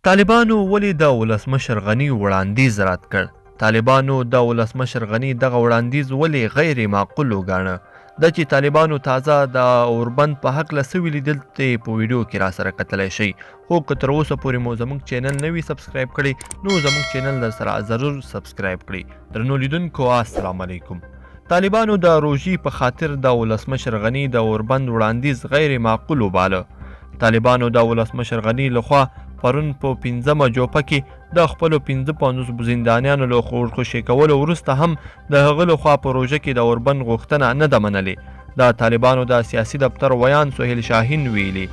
طالبانو ولې د ولسمشر غني وړاندیز رد کړ؟ طالبانو د ولسمشر غني دغه وړاندیز ولې غیر معقول وګاڼه؟ دا چې طالبانو تازه د اوربند په هکله څه ویلي، دلته یې په ویډیو کې راسره کتلی شئ. خو که تر اوسه پورې مو زموږ چینل نه وي سبسکرایب کړی، نو زموږ چینل در سره ضرور سبسکرایب کړئ. درنو لیدونکو، السلام علیکم. طالبانو د روژې په خاطر د ولسمشر غني د اوربند وړاندیز غیر معقول وباله. طالبانو د ولسمشر غني لخوا پرون په پنځمه جوپه کې د خپلو 55 زندانیانو له خوشې کولو وروسته هم د هغه لخوا په روژه کې د اوربند غوښتنه نه ده منلې. د طالبانو د سیاسي دفتر ویاند سهیل شاهین ویلي،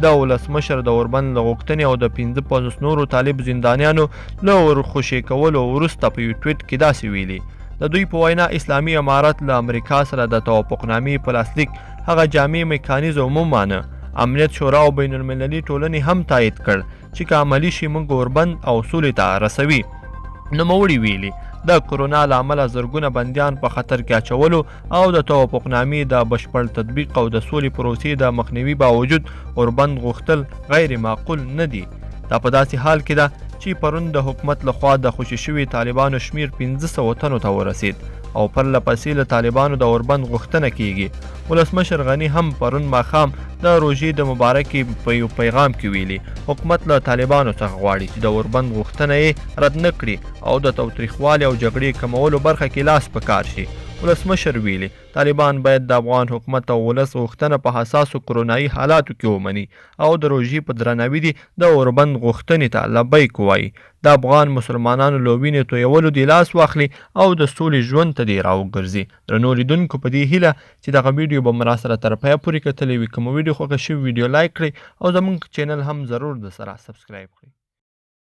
د ولسمشر د اوربند له غوښتنې او د 55 نورو طالب زندانیانو له ورخوشې کولو وروسته په یو ټویټ کې داسې ویلي. د دوی په وینا، اسلامي امارت له امریکا سره د توافقنامې په لاسلیک هغه جامع میکانیزم ومانه، امنیت شورا او بین المللي ټولنې هم تایید کړ چې که عملي شي، موږ اوربند او سولې ته رسوي. نوموړي ویلي، د کرونا له امله زرګونه بندیان په خطر کې اچولو او د توافقنامې د بشپړ تطبیق او د سولې پروسې د مخنیوي باوجود اوربند غوښتل غیر معقول نه دي. دا په داسې حال کې ده چې پرون د حکومت لخوا د خوشې شوي طالبانو شمیر 500 تنو ته ورسید او پرله پسې له طالبانو د اوربند غوښتنه کیږي. ولسمشر غني هم پرون ماښام د روژې د مبارکې په یو پیغام کې ویلي، حکومت له طالبانو څخه غواړي چې د اوربند غوښتنه یې رد نه کړي او د تاوتریخوالي او جګړې کمولو برخه کې لاس په کار شي. ولسمشر ویلي، طالبان باید د افغان حکومت او ولس غوښتنه په حساسو کرونایي حالاتو کې ومني او د روژې په درناوي دې د اوربند غوښتنې ته لبیک ووایي، د افغان مسلمانانو له وینې تویولو دې لاس واخلي او د سولې ژوند ته دې راوګرځي. درنو لیدونکو، په دې هیله چې دغه ویډیو به مو راسره تر پایه پورې کتلې وي. که مو ویډیو خوښه شوې، ویډیو لایک کړئ او زموږ چینل هم ضرور د سره سبسکرایب کړئ.